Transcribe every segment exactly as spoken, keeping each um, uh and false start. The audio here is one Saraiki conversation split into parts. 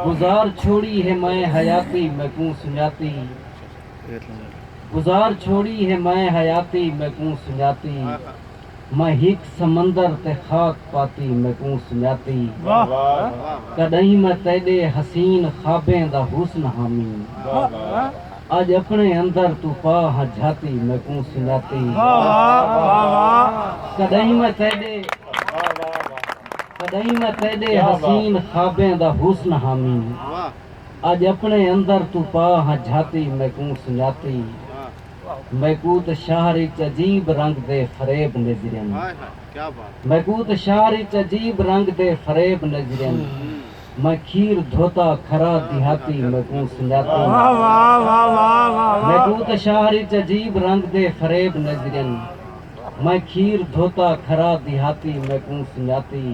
گزار چھوڑی ہے میں حیاتی میکوں سنڄاتی۔ گزار چھوڑی ہے میں حیاتی میکوں سنڄاتی۔ میں ہک سمندر تے خاک پاتی میکوں سنڄاتی۔ کݙاہیں میں تیݙے حسین خوابیں دا حسن ہامی۔ اڄ اپݨے اندر توں پا ہاں جھاتی میکوں سنڄاتی۔ کݙاہیں میں تیݙے کݙاہیں میں تیݙے حسین خوابیں دا حسن ہامی۔ اڄ اپݨے اندر توں پا ہاں جھاتی میکوں سنڄاتی۔ میکوں تے شہر اچ عجیب رنگ دے فریب نظرن۔ میکوں تے شہر اچ عجیب رنگ دے فریب نظرن۔ میں کھیر دھوتا کھرا دیہاتی میکوں سنڄاتی۔ میکوں تے شہر اچ عجیب رنگ دے فریب نظرن۔ میں کھیر دھوتا کھرا دیہاتی میکوں سنڄاتی۔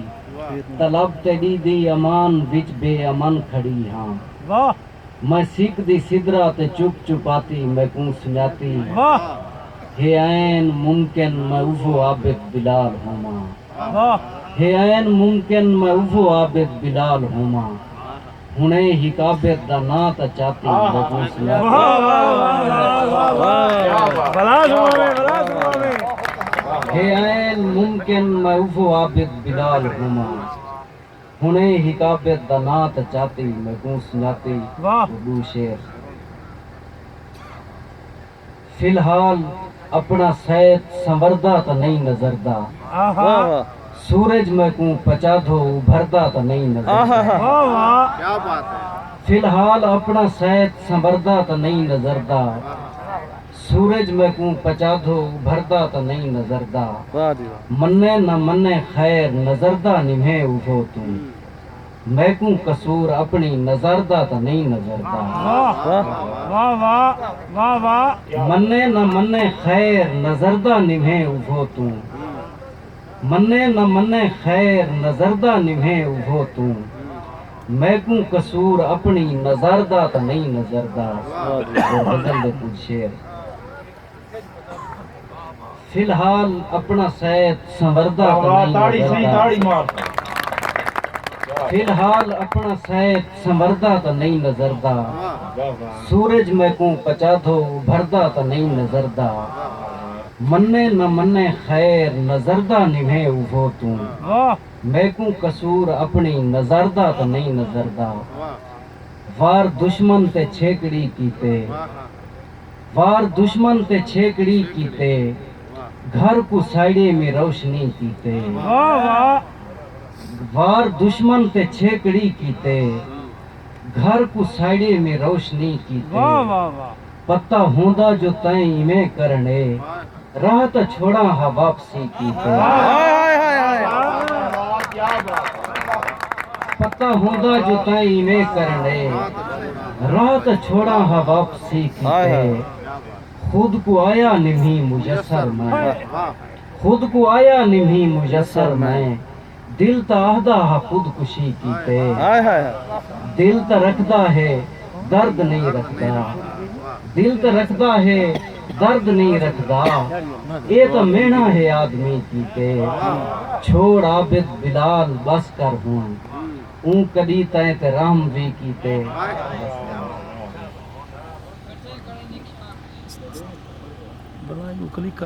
طلب تیݙی دی امان وچ بے امن کھڑی ہاں۔ میں سک دی سدرا تے چپ چپاتی میکوں سنڄاتی۔ ہے عین ممکن میں اوہو عابد بلال ہوواں۔ ہے عین ممکن میں اوہو عابد بلال ہوواں۔ ہݨے ہک عابد دا ناں تاں چاتی میکوں سنڄاتی۔ ہے عین ممکن میں اوہو عابد بلال ہوواں۔ ہݨے ہک عابد دا ناں تاں چاتی میکوں سنڄاتی۔ ݙو شعر۔ فی الحال اپݨا سیت سنوردا تاں نئیں نظردا۔ سورج میکوں پچادھو ابھردا تاں نئیں نظردا۔ فی الحال اپݨا سیت سنوردا تاں نئیں نظردا۔ سورج میکوں پچادھو ابھردا تاں نئیں نظردا۔ منے نہ منے خیر نظردا نمھیں اوہو توں۔ میکوں قصور اپݨی نظر دا تاں نئیں نظردا۔ منے نہ منے خیر نظردا نمھیں اوہو توں۔ منے نہ منے خیر نظردا نمھیں اوہو توں۔ میکوں قصور اپݨی نظر دا تاں نئیں نظردا۔ اور غزل دے کجھ شعر۔ فی الحال اپݨا سیت سنوردا تاں نئیں نظردا۔ فی الحال اپݨا سیت سنوردا تاں نئیں نظردا۔ سورج میکوں پچادھو ابھردا تاں نئیں نظردا۔ منے نہ منے خیر نظردا نمھیں اوہو توں۔ میکوں قصور اپݨی نظر دا تاں نئیں نظردا۔ وار دشمن تے چھیکڑی کیتے۔ وار دشمن تے چھیکڑی کیتے۔ گھر کوں ساڑے میں روشنی کیتے۔ وار دشمن تے چھیکڑی کیتے۔ گھر کوں ساڑے میں روشنی کیتے۔ پتہ ہوندا جو تیں ایویں کرݨے۔ راہ تاں چھوڑاں ہا واپسی کیتے۔ پتہ ہوندا جو تیں ایویں کرݨے۔ راہ تاں چھوڑاں ہا واپسی کیتے۔ خود کوں آیا نمھی میسر میں۔ خود کوں آیا نمھی میسر میں۔ دل تاں آہدا ہا خودکشی کیتے۔ دل تاں رکھدا ہے، درد نئیں رکھدا۔ دل تاں رکھدا ہے، درد نئیں رکھدا۔ اے تاں مہݨا ہے آدمی کیتے۔ چھوڑ عابد بلال، بس کر ہݨ۔ اوں کݙی تیں تے رحم وی کیتے۔